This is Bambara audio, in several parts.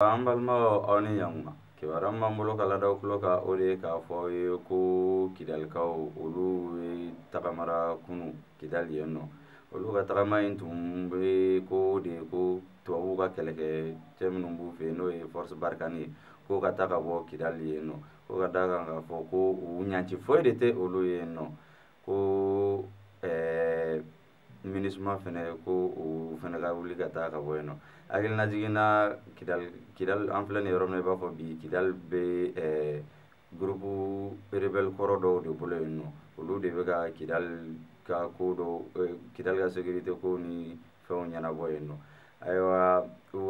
An balimaw, aw ni ɲankuma. Kibaruya min b'an bolo ka ladaw tulo kan, o de ye k'a fɔ aw ye ko Kidalikaw, olu ye tagamara kunu Kidali yen nɔ. Olu ka tagama in tun bɛ ko de ko tubabuw ka kɛlɛkɛ cɛ minnu b'u fɛ yen, n'o ye Force Barkhane ye, k'o ka taa ka bɔ Kidali yen nɔ, ko ka da kan k'a fɔ ko u ɲanci foyi de tɛ olu ye yen nɔ, ko MINUSMA fɛnɛ, ko u fɛnɛ ka wuli ka taa ka bɔ yen nɔ. Hakilina na, Kidali, Kidali an filɛ nin yɔrɔ min na, i b'a fɔ bi Kidali bɛ groupe rebelle kɔrɔ dɔw de bolo yen nɔ. Olu de bɛ ka Kidali ka ko dɔw, Kidali ka sécurité ko ni fɛnw ɲɛnabɔ yen nɔ. Ayiwa,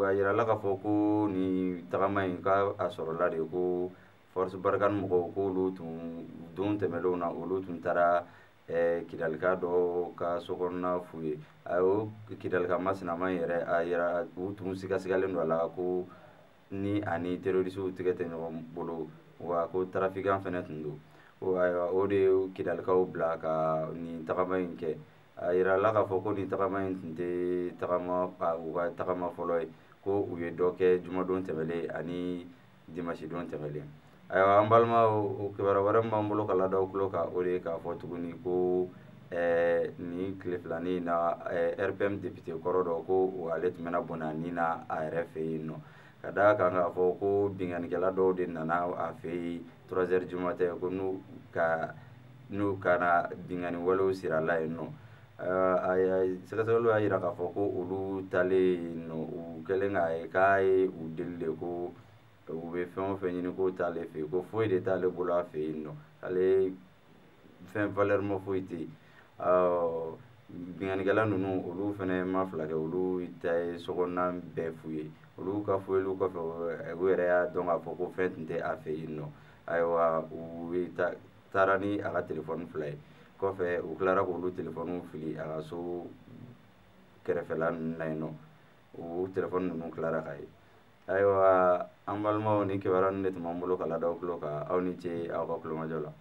a yirala k'a fɔ ko nin tagama in, k'a a sɔrɔla de ko Force Barkhane mɔgɔw, k'olu tun don tɛmɛnlenw na, olu tun taara Kidalika dɔ ka sokɔnɔna f'u ye. A o Kidalika masinama in yɛrɛ, a yira u tun sigasigalen don a la ko ni ani terroristew tigɛ tɛ ɲɔgɔn bolo, wa ko trafiquant fɛnɛ tun don. Ayiwa, o de ye Kidalikaw bila ka nin tagama in kɛ. A yirala k'a fɔ ko nin tagama in tun tɛ tagama u ka tagama fɔlɔ ye, ko u ye dɔ kɛ jumadon tɛmɛlen ani dimanche don tɛmɛlen. Ayiwa, an balimaw, o kibaruya wɛrɛ min b'an bolo ka ladaw tulo kan, o de ye k'a fɔ tuguni ko nin tile filanin in na, RPM député kɔrɔ dɔ, ko ale tun bɛna bɔnɛ a nin na a yɛrɛ fɛ yen nɔ, ka d'a kan k'a fɔ ko binkannikɛla dɔw de nana a fɛ yen 3 heures du matin, ko n'u kana binkanni walew sira la yen nɔ. Sɛgɛsɛgɛliw y'a jira k'a fɔ ko olu taalen yen nɔ, u kɛlen k'a ye k'a ye u deli de ko u bɛ fɛn o fɛn ɲini k'o t'ale fɛ yen, ko foyi de t'ale bolo a fɛ yen nɔ, ale fɛn valeur ma foyi tɛ yen. Binkannikɛla ninnu, olu fɛnɛ ma fila kɛ, olu ta ye sokɔnɔna bɛɛ f'u ye. Olu ka foyiliw kɔfɛ, u yɛrɛ y'a dɔn k'a fɔ ko fɛn tun tɛ a fɛ yen nɔ. Ayiwa, u taara ni a ka telefɔni fila ye. Kɔfɛ, u tilara k'olu telefɔniw fili a ka so kɛrɛfɛla ninnu na yen nɔ. O telefɔni ninnu tilara ka ye. Ayiwa, an balimaw, ni kibaruya ninnu de tun b'an bolo ka ladaw tulo kan. Aw ni ce aw ka kulomajɔ la.